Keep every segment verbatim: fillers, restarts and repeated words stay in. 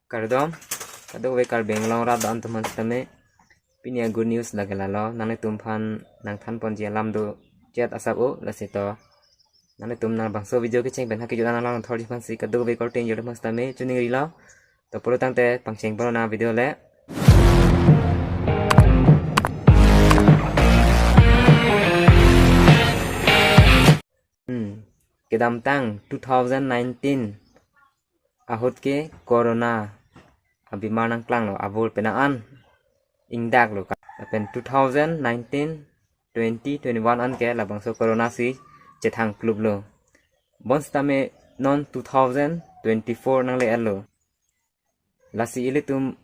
Kardom, kadokave Karbi Anglong rat do-an atum aphan sitame. Pini a-good news lake lalo, nanglitum aphan nangthan ponji alam do chet asap o, lasi to. Nanglitum nang bangso video kecheng pen ha kejut an nanglang thorji aphansi kadokave korte ingjir atum aphan sitame choningrilo. To pulo tangte pangcheng pon nang video le. Hmm. Kedamtang two thousand nineteen ahut ke corona abimar nangklanglo, abul penang an ingdaklo ka. Lapen two thousand nineteen, twenty, twenty-one an ke labangso corona si chethang kluplo. Bonsitame non two thousand twenty-four nangle-etlo. Lasi ilitum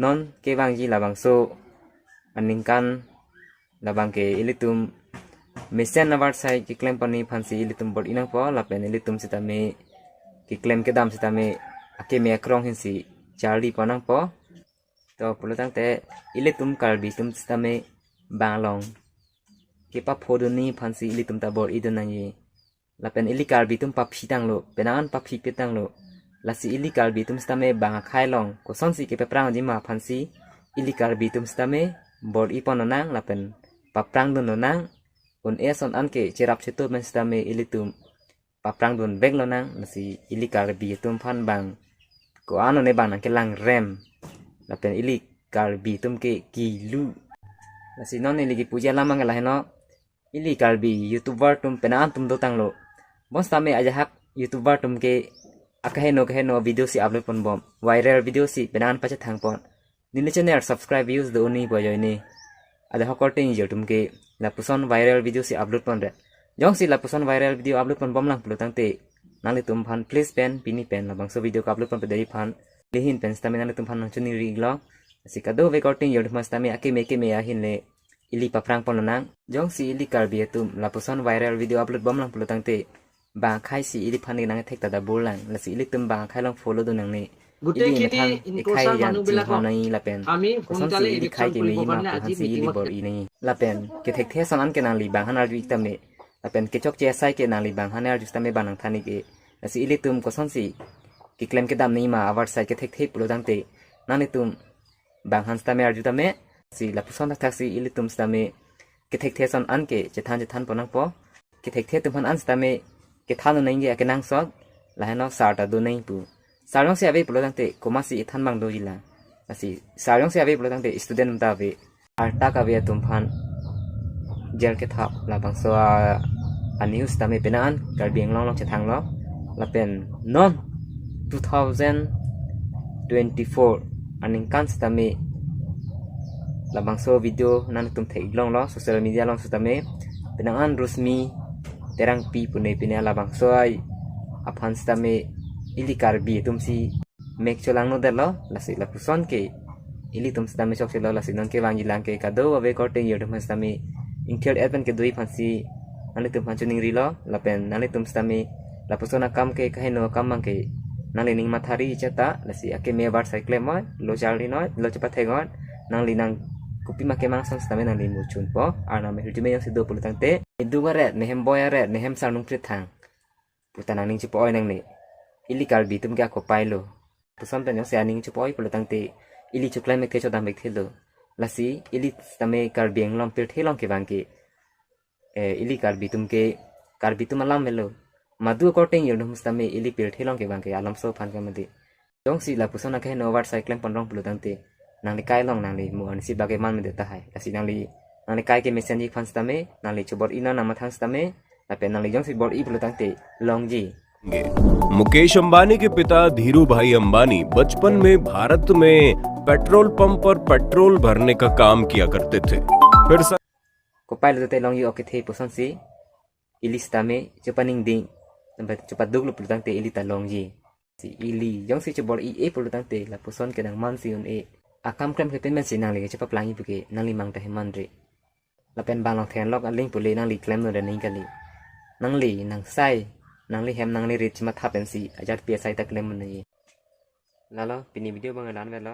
non kevangji labangso aningkan labang ke ilitum mesen avarsai keklem pon-i aphansi ilitum bor-i nangpo, lapen ilitum sitame keklem kedam sitame akeme akrong ahinsi charli pon nangpo. To pulo tangte ilitum Karbi atum sitame bang along kepaphodun-i aphansi ilitum ta bor-i dun nangji. Lapen ili Karbi atum paphi tanglo, penang an paphi pe tanglo. Lasi ili Karbi atum sitame bang akhei along kosonsi kepaprangji ma aphansi ili Karbi atum sitame bor-i pon lonang lapen paprang dun lonang. Un-e ason an ke cherap cheto pen sitame ilitum paprang dun vek lonang, lasi ili Karbi atum aphan bang ko-an one bang nangkelang rem. Lapen ili Karbi atum ke kilu. Lasi non ili kipuji alam abang ke laheno, ili Karbi YouTuber atum penang an atum dotanglo. Bonsitame ajahak YouTuber atum ke akaheno kaheno video si upload ponbom, viral video si penang an pachethang pon. Neli channel subscribe views do-un-e pu ajoine. Ajahak korte ingjir atum ke lapuson viral video si upload ponre. Jongsi lapuson viral video upload ponbomlang pulo tangte, nanglitum aphan please pen pini pen labangso video ka-upload ponpedet aphan neli ahin pen sitame nanglitum aphan nangchoningrilo. Lasi kadokave korte ingjir atum aphan sitame akeme keme ahin le ili paprang pon lonang. Jongsi ili Karbi atum lapuson viral video upload bomlang pulo tangte, bang akhei si iliphan nangthek ta da burlang, lasi ilitum bang akhei along follow dun nangne. গোটেইখিনি ইনকোচাৰ মানুহবিলাকক আমি সোনকালে ইলেকশ্যন কৰিবৰ কাৰণে আজি মিটিঙত Bor-i nangji. Lapen kethekthe ason an ke nangli bang aphan arju-ik tame, lapen kechokche asai ke nangli bang aphan arju tame bang nangthan-ik e. Lasi ilitum kosonsi keklem kedam nangji ma avarsai kethekthe pulo tangte, nanglitum bang aphan sitame arju tame. Si lapuson thakthak si ilitum sitame kethekthe ason an ke chethan chethan pon nangpo. Kethekthe atum aphan an sitame kethan un nangji akenangsot, laheno sar ta do nangji pu. Sar jongsi ave pulo tangte komatsi ethan bang doji la. Lasi sar jongsi ave pulo tangte student ta ave. Arta kave atum aphan jail kethap labangso a, a news tame penang an Karbi Anglong along chethanglo. Lapen non two thousand twenty-four aningkan sitame labangso video nanglitum theklonglo social media along sitame, penang an Rosmi Terangpi pune pine labangso ai aphan sitame ili Karbi atum si mek cholang no detlo, lasi lapuson ke ilitum sitame chokchelo, lasi non kevangji lang ke kadokave korte ingjir atum aphan sitame ingthir-et pen kedo-i aphansi nanglitum aphan choningrilo, lapen nanglitum sitame lapuson akam ke kaheno akam abang ke nangli ning mathari cheta, lasi akeme avarsai klem noi, lo charli noi, lo chepathek noi, nangli nang kopima kemang ason sitame nangli muchunpo, arnam hirjume jongsi do pulo tangte, idu aret, nehem boi aret, nehem sarnung prithang puta nangning chepo-oi nangne. Ili Karbi atum ke ako pailo. Puson pen jongsi aning chepo-oi pulo tangte ili choklem ekthe chodam ekthelo. Lasi ili sitame Karbi Anglong pirthe along kevang ke, eh, ili Karbi atum ke Karbi atum alam melo. Madu korte ingjir atum sitame ili pirthe along kevang ke alamso aphan ke mati. Jongsi lapuson akeheno avarsai klem pon rong pulo tangte, nangli kai along nangli mo ansi bage man mede tahai. Lasi nangli, nangli kai ke mesenji aphan sitame, nangli chobor-i non nang mathang sitame, lapen nangli jongsi bor-i pulo tangte longji. Mukesh अंबानी के पिता धीरू भाई अंबानी बचपन में भारत में petrol pump पर पेट्रोल भरने का काम किया करते थे। फिर सा- Kopai lo te longji, oke the pusonsi ili sitame chepaningding, chepaduklo pulo tangte ili ta longji. Si ili jongsi chobor-i-e pulo tangte lapuson ke nang mansi un-e. Akam klem klepin pensi nangli ke chepaplangji puke nangli mang ta heman re. Lapen bang along thenglok aling pule nangli klem no re ning kali. Nangli nangsai, nangli hem nangli rit chematha pensi ajat pi asai ta klem un nangji. Lalo pini video abang la-an velo.